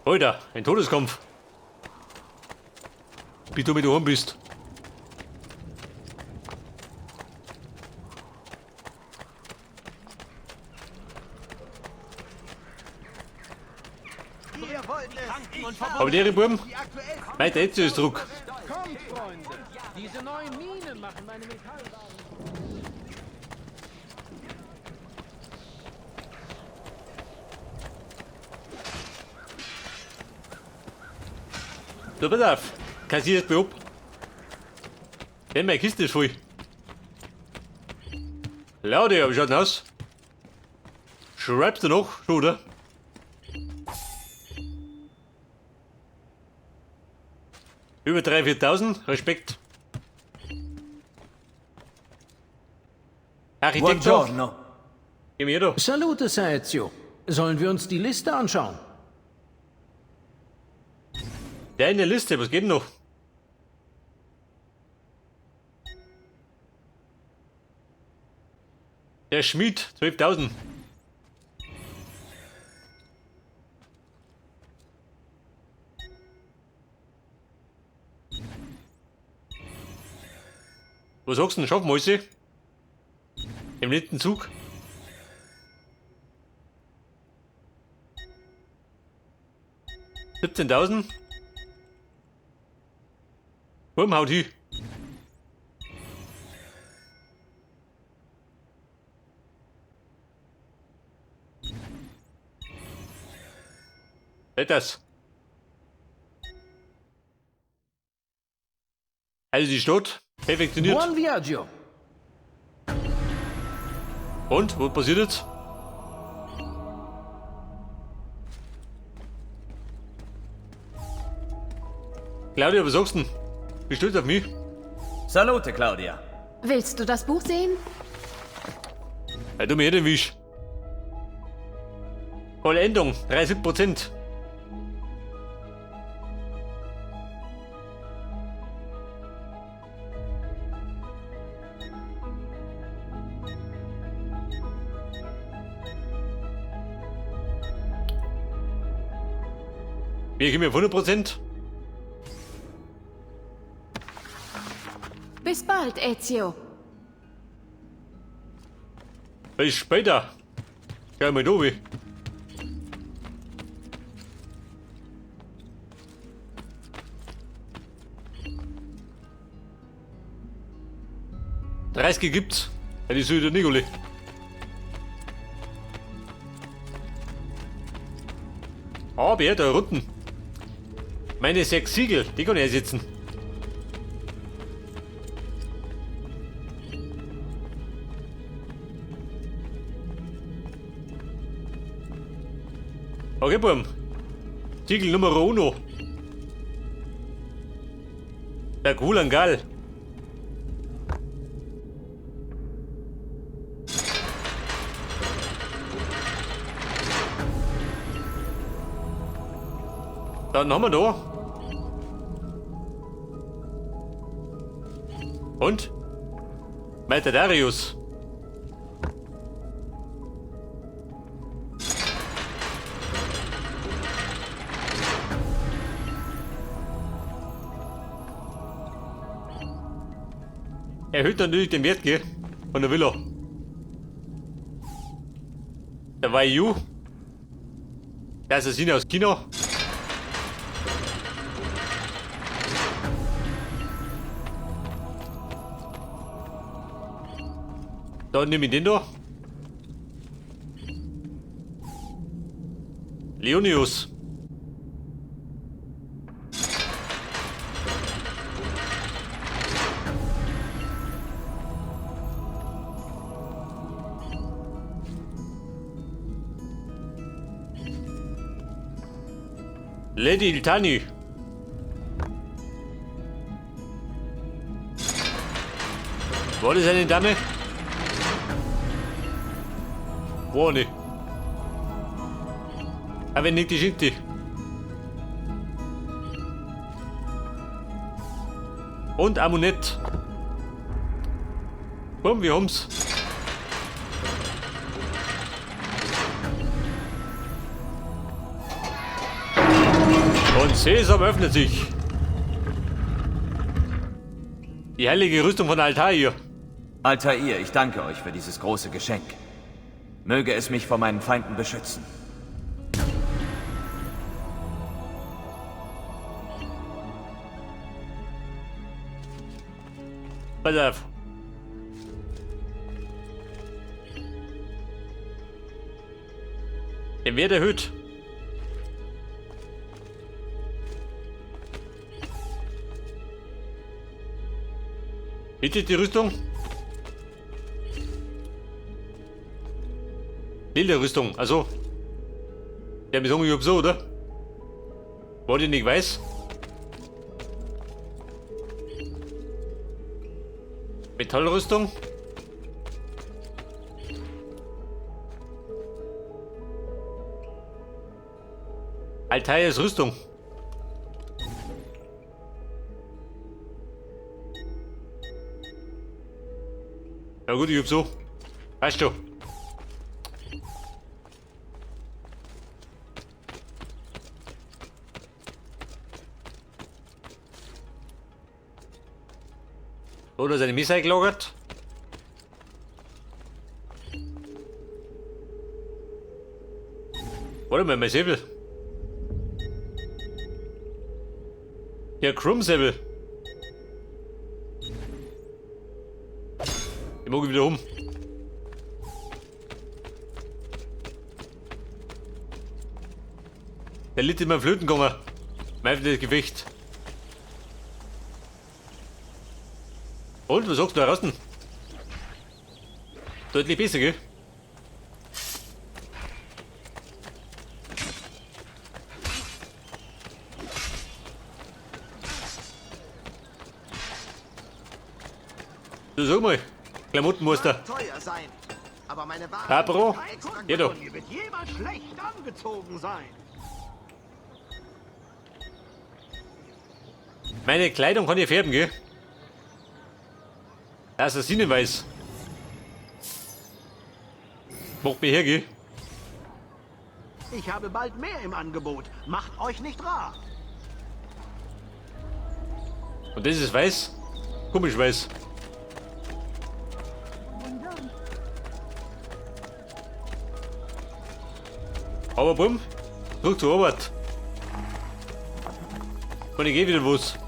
Alter, ein Todeskampf. Wie du mit daheim bist. Aber die Buben, mein Ezio ist zurück. Kommt, Freunde! Diese neuen Minen machen meine Metallwaren. Du, pass auf. Kassierst mich ab. Denn meine Kiste ist voll. Claudia, wie schaut denn aus? Schreibst du noch, schon, oder? Über 3.000, 4.000, Respekt. Architekt. Buongiorno. Geh mir da. Salute, Ezio. Sollen wir uns die Liste anschauen? Deine Liste, was geht denn noch? Der Schmied, 12.000. Was sagst du denn, schaffen wir alles? Im letzten Zug? 17.000? Wurm haut hin. Das. Also die Stadt perfektioniert. Buon viaggio. Und, was passiert jetzt? Claudia, was sagst du denn? Bist du stolz auf mich? Salute, Claudia. Willst du das Buch sehen? Ja, du mir den Wisch. Vollendung, 30%. Wir kommen auf 100%. Bis bald, Ezio. Bis später. Schau mal da, wie. 30 gibt's. Ja, die soll der Nicole. Aber da unten. Meine 6 Siegel, die kann ich ersetzen. Okay, Burm. Siegel Nummer uno. Der Gulangal. Dann haben wir da. Und? Meister Darius. Erhöht natürlich den Wert, gell? Von der Villa. Der Waiyu. Der Assassine aus China. Dann nehme ich den da. Leonius. Lady Iltani. War das eine Dame? War nicht. Aber nicht die Schinti. Und Amunet. Komm, wir haben's. Und Sesam öffnet sich. Die heilige Rüstung von Altair. Altair, ich danke euch für dieses große Geschenk. Möge es mich vor meinen Feinden beschützen. Pass auf. Den Wert erhöht. Bitte die Rüstung. Lila Rüstung, also. Der mit ich so, oder? Wollt ihr nicht weiß? Metallrüstung. Altairs Rüstung. Ja gut, ich hab so. Weißt du. Oder seine Missile gelagert. Warte mal, mein Säbel. Ja, Krummsäbel. Ich mag wieder um. Der liegt in meinem Flöten gegangen. Mein das Gewicht. Und, was sagst du da draußen? Deutlich besser, gell? Du sag mal, Klamottenmuster. Teuer sein, aber meine Ware Pabro? Ja doch. Mir wird jemand schlecht angezogen sein. Meine Kleidung kann ich färben, gell? Assassinenweiß. Macht mich her, gell? Ich habe bald mehr im Angebot. Macht euch nicht rar. Und das ist weiß? Komisch weiß. Aber bumm, zurück zur Arbeit. Und ich geh wieder was.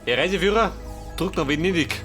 Der Reiseführer drückt nach Venedig.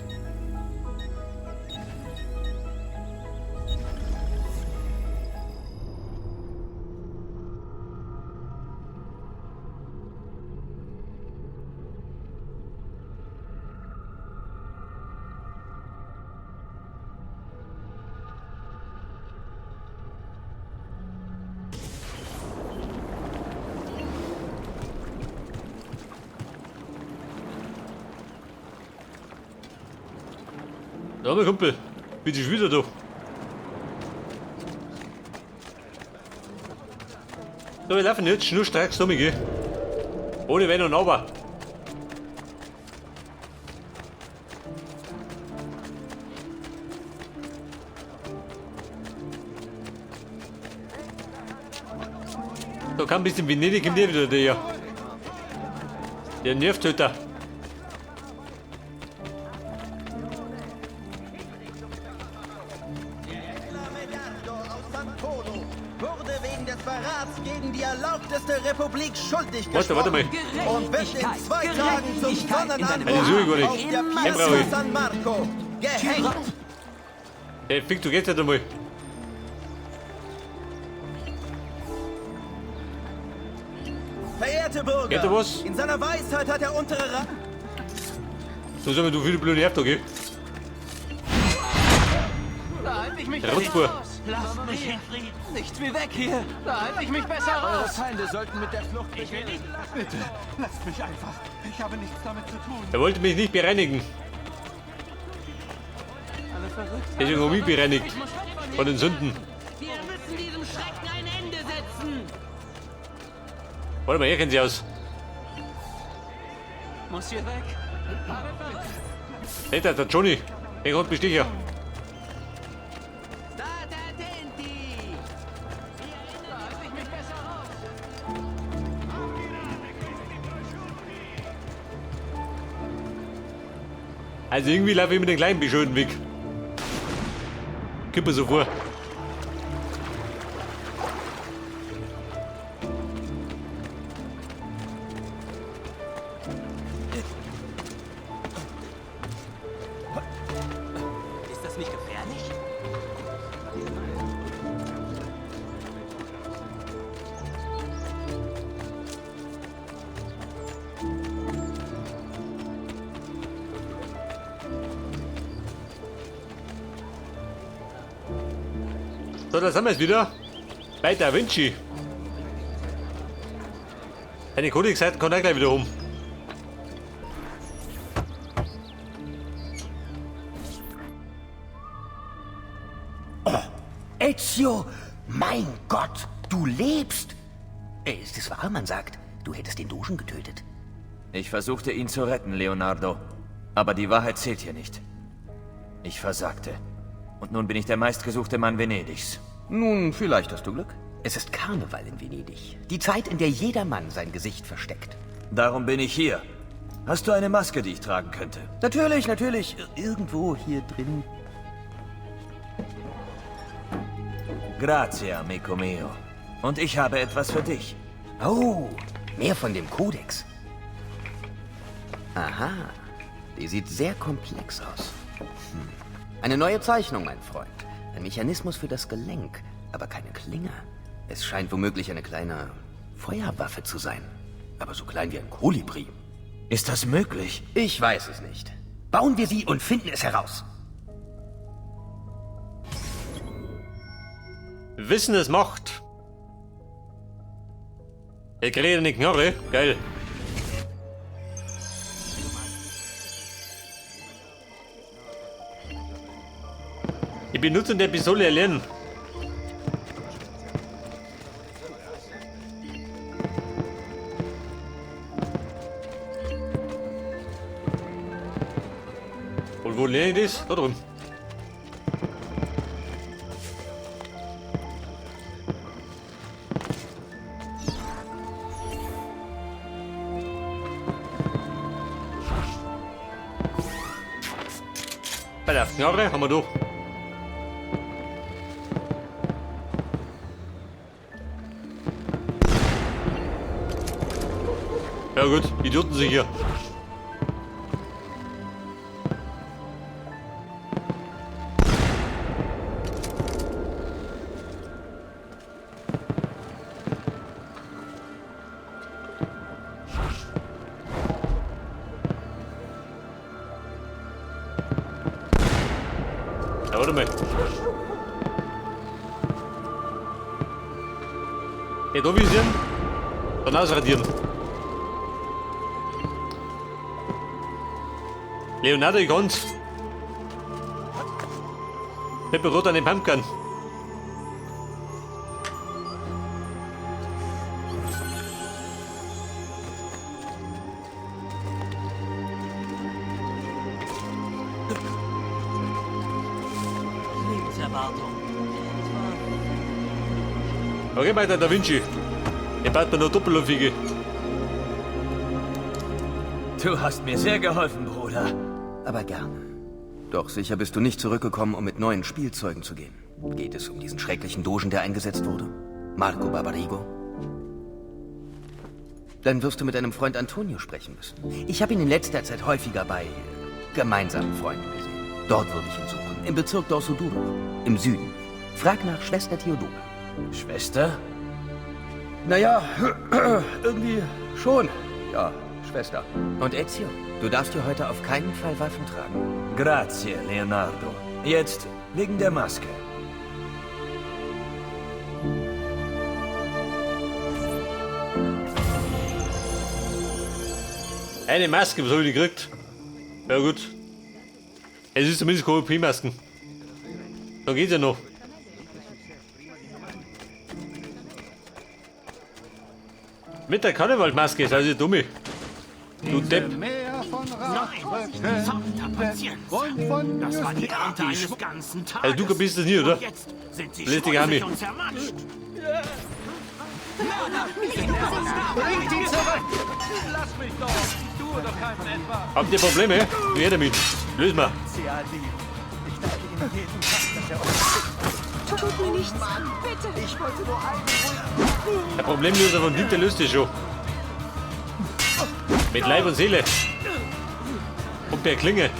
Ja, mein Kumpel, bin ich wieder da. So, wir laufen jetzt schnurstracks um, gell? Ohne Wenn und Aber. Da kann ein bisschen Venedig in dir wieder, der. Der Nervtöter. Wurde wegen des Verrats gegen die erlauchteste Republik schuldig Warte, warte mal. Und wird in 2 Tagen zum Sonnenanbruch auf der Piazza San Marco gehängt. Hey, fick, du gehst nicht einmal. Verehrte Bürger, Geht da was? in seiner Weisheit hat der untere Rat... So sag mal, du viele blöde Nerv da, gell? Da halte ich mich Der Rotspur. Lasst mich in Frieden. Nichts wie weg hier. Da halte ich mich besser raus. Eure Feinde sollten mit der Flucht beginnen. Bitte, lasst mich einfach. Ich habe nichts damit zu tun. Er wollte mich nicht bereinigen. Deswegen habe ich mich bereinigt. Von den Sünden. Wir müssen diesem Schrecken ein Ende setzen. Warte mal, hier kennen sie aus. Muss hier weg. Hey, der Johnny. Der kommt Besticher. Also irgendwie laufe ich mit den kleinen beschönen Weg. Kommt mir so vor. Ist das nicht gefährlich? So, da sind wir jetzt wieder. Bei Da Vinci. Eine Codex-Seiten kommt auch gleich wieder um. Ezio, mein Gott, du lebst! Ist es wahr, man sagt, du hättest den Dogen getötet? Ich versuchte ihn zu retten, Leonardo. Aber die Wahrheit zählt hier nicht. Ich versagte. Und nun bin ich der meistgesuchte Mann Venedigs. Nun, vielleicht hast du Glück. Es ist Karneval in Venedig. Die Zeit, in der jeder Mann sein Gesicht versteckt. Darum bin ich hier. Hast du eine Maske, die ich tragen könnte? Natürlich, natürlich. Irgendwo hier drin. Grazie, amico mio. Und ich habe etwas für dich. Oh, mehr von dem Kodex. Aha, die sieht sehr komplex aus. Eine neue Zeichnung, mein Freund. Ein Mechanismus für das Gelenk, aber keine Klinge. Es scheint womöglich eine kleine Feuerwaffe zu sein. Aber so klein wie ein Kolibri. Ist das möglich? Ich weiß es nicht. Bauen wir sie und finden es heraus. Wissen es macht. Ich kriege eine Knarre. Geil. Ich benutze der Pistole erlernen. Und wo lerne ich das? Da drüben. Bei der Knarre haben wir durch. Ja gut, Idioten sicher. Ja, warte mal. Ja, da visieren, dann ausradieren. Leonardo, ich kann's. Ich hab gerade eine Pumpgun. Lebenserwartung. Okay, weiter, Da Vinci. Ich baut mir noch Doppelofige. Du hast mir sehr geholfen, Bruder. Aber gerne. Doch sicher bist du nicht zurückgekommen, um mit neuen Spielzeugen zu gehen. Geht es um diesen schrecklichen Dogen, der eingesetzt wurde? Marco Barbarigo? Dann wirst du mit deinem Freund Antonio sprechen müssen. Ich habe ihn in letzter Zeit häufiger bei gemeinsamen Freunden gesehen. Dort würde ich ihn suchen, im Bezirk Dorsoduro, im Süden. Frag nach Schwester Theodora. Schwester? Naja, irgendwie schon. Ja, Schwester. Und Ezio, du darfst hier heute auf keinen Fall Waffen tragen. Grazie, Leonardo. Jetzt wegen der Maske. Eine Maske, was habe ich die gekriegt? Ja gut. Es ist zumindest keine OP-Masken. Da geht's ja noch. Mit der Karnevalmaske, ist also dumme. Du Depp. Meer von Nein, Patienz. Und von Das war die Ernte eines ganzen Tages. Also du kapierst das nie, oder? Und jetzt sind sie Lästige schmutzig Hami. und zermatscht. Bringt ihn zurück! Lass mich doch! Ich tue doch keinem etwas! Habt ihr Probleme? Wer damit? Lösen wir. Ich danke Ihnen jeden Tag, dass er uns... Tut mir nichts an, bitte. Ich wollte nur einen ruhigen... Der Problemlöser von Dieter löst das schon. Mit Leib und Seele. Und per Klinge.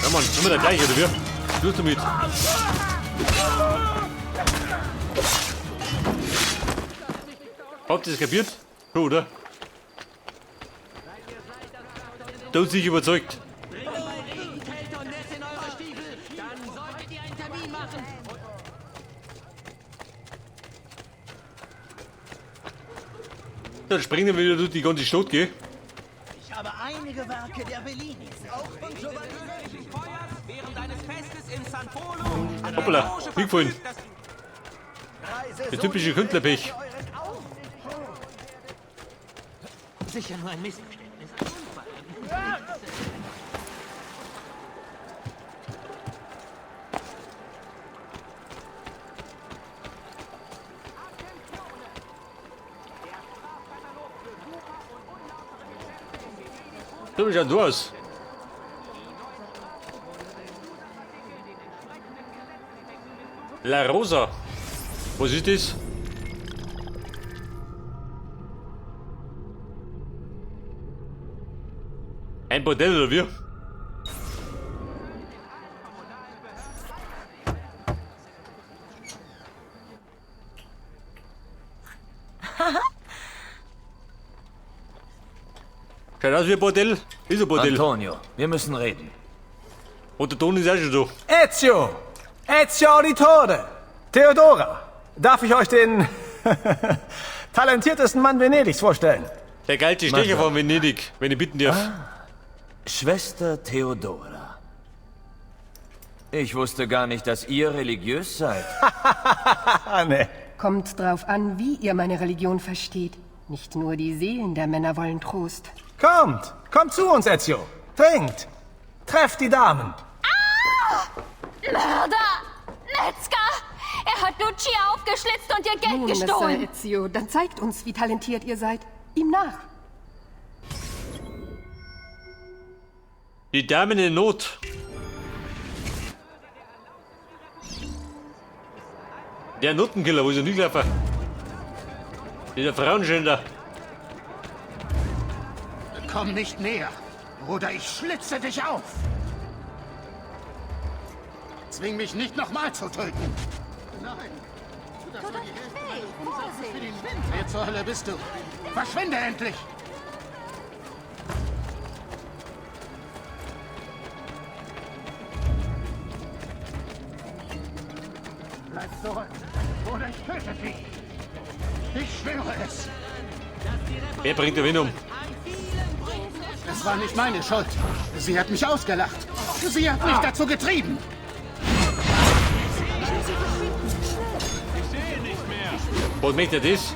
Ja Mann, immer der gleiche, oder wir? Schluss damit. Habt ihr das kapiert? Schon, oder? Da hat sich überzeugt. Dann springen wir wieder durch die ganze Stadt, gell? Ich habe einige Werke der Bellinis, auch von Giovanni. Hoppala, hingefallen. Der typische Künstlerpech. Sicher nur ein Missverständnis. So, wie schaut du aus? La Rosa. Was ist das? Ein Bordell oder wie? Schaut aus wie ein Bordell. Ist ein Bordell. Antonio, wir müssen reden. Und der Ton ist auch schon da. Ezio! Ezio Auditore! Theodora! Darf ich euch den talentiertesten Mann Venedigs vorstellen? Der geilste Stecher von Venedig, wenn ich bitten darf. Ah, Schwester Theodora. Ich wusste gar nicht, dass ihr religiös seid. Nee. Kommt drauf an, wie ihr meine Religion versteht. Nicht nur die Seelen der Männer wollen Trost. Kommt! Kommt zu uns, Ezio! Trinkt! Trefft die Damen! Ah! Mörder! Metzger! Er hat Lucia aufgeschlitzt und ihr Geld Nun, gestohlen. Messer Ezio, dann zeigt uns, wie talentiert ihr seid. Ihm nach. Die Damen in Not. Der Nuttenkiller, wo ist der hingelaufen? Dieser Frauenschänder. Komm nicht näher, oder ich schlitze dich auf. Zwing mich nicht nochmal zu töten. Nein. Das war die Hälfte meines Umsatzes für den Wind. Wer zur Hölle bist du? Verschwinde endlich! Bleib zurück, oder ich töte dich. Ich schwöre es. Wer bringt den Wind um? Es war nicht meine Schuld. Sie hat mich ausgelacht. Sie hat mich dazu getrieben. Was möchte er das?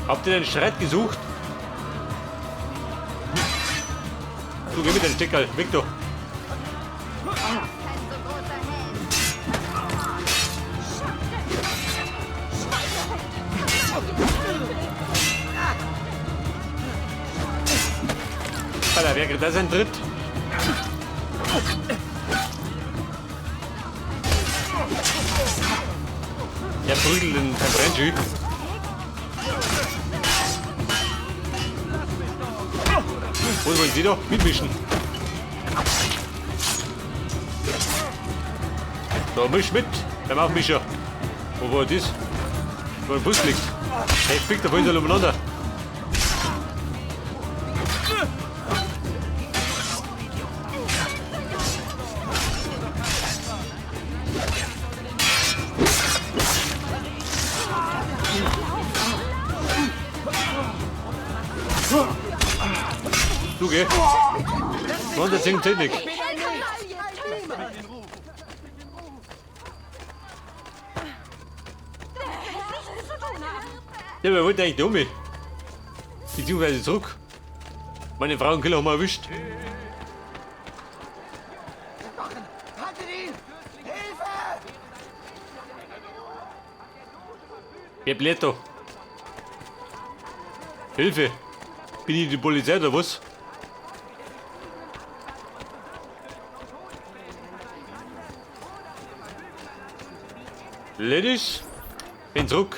Habt ihr den Streit gesucht? Du, geh mit dem Stecker, weg da. Alter, wer kriegt das einen Tritt? Der prügelt den Frenchie. Wo wollen Sie da? Mitmischen. So, misch mit. Beim Aufmischer. Wo war das? Wo ein Bus liegt. Hey, fick, da wollen sie alle umeinander. Du geh. 110 Technik. Ja, wer wollte eigentlich da um mich? Beziehungsweise zurück. Meine Frauenkiller haben wir erwischt. Haltet ihn! Hilfe! Wer bläht da? Hilfe! Bin ich die Polizei oder was? Ladies, bin zurück.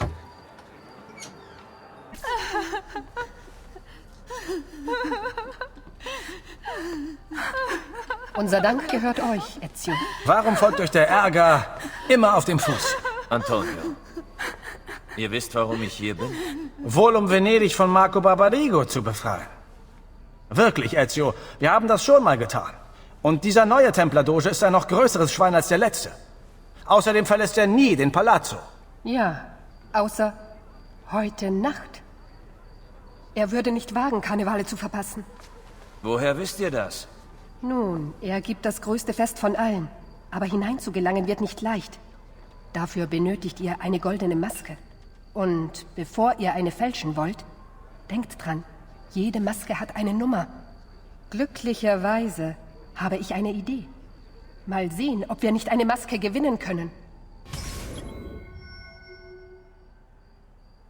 Unser Dank gehört euch, Ezio. Warum folgt euch der Ärger immer auf dem Fuß? Antonio, ihr wisst, warum ich hier bin? Wohl, um Venedig von Marco Barbarigo zu befreien. Wirklich, Ezio, wir haben das schon mal getan. Und dieser neue Templerdoge ist ein noch größeres Schwein als der letzte. Außerdem verlässt er nie den Palazzo. Ja, außer heute Nacht. Er würde nicht wagen, Karnevale zu verpassen. Woher wisst ihr das? Nun, er gibt das größte Fest von allen. Aber hineinzugelangen wird nicht leicht. Dafür benötigt ihr eine goldene Maske. Und bevor ihr eine fälschen wollt, denkt dran, jede Maske hat eine Nummer. Glücklicherweise habe ich eine Idee. Mal sehen, ob wir nicht eine Maske gewinnen können.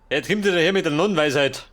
Jetzt kommt er daher mit der Nonnenweisheit.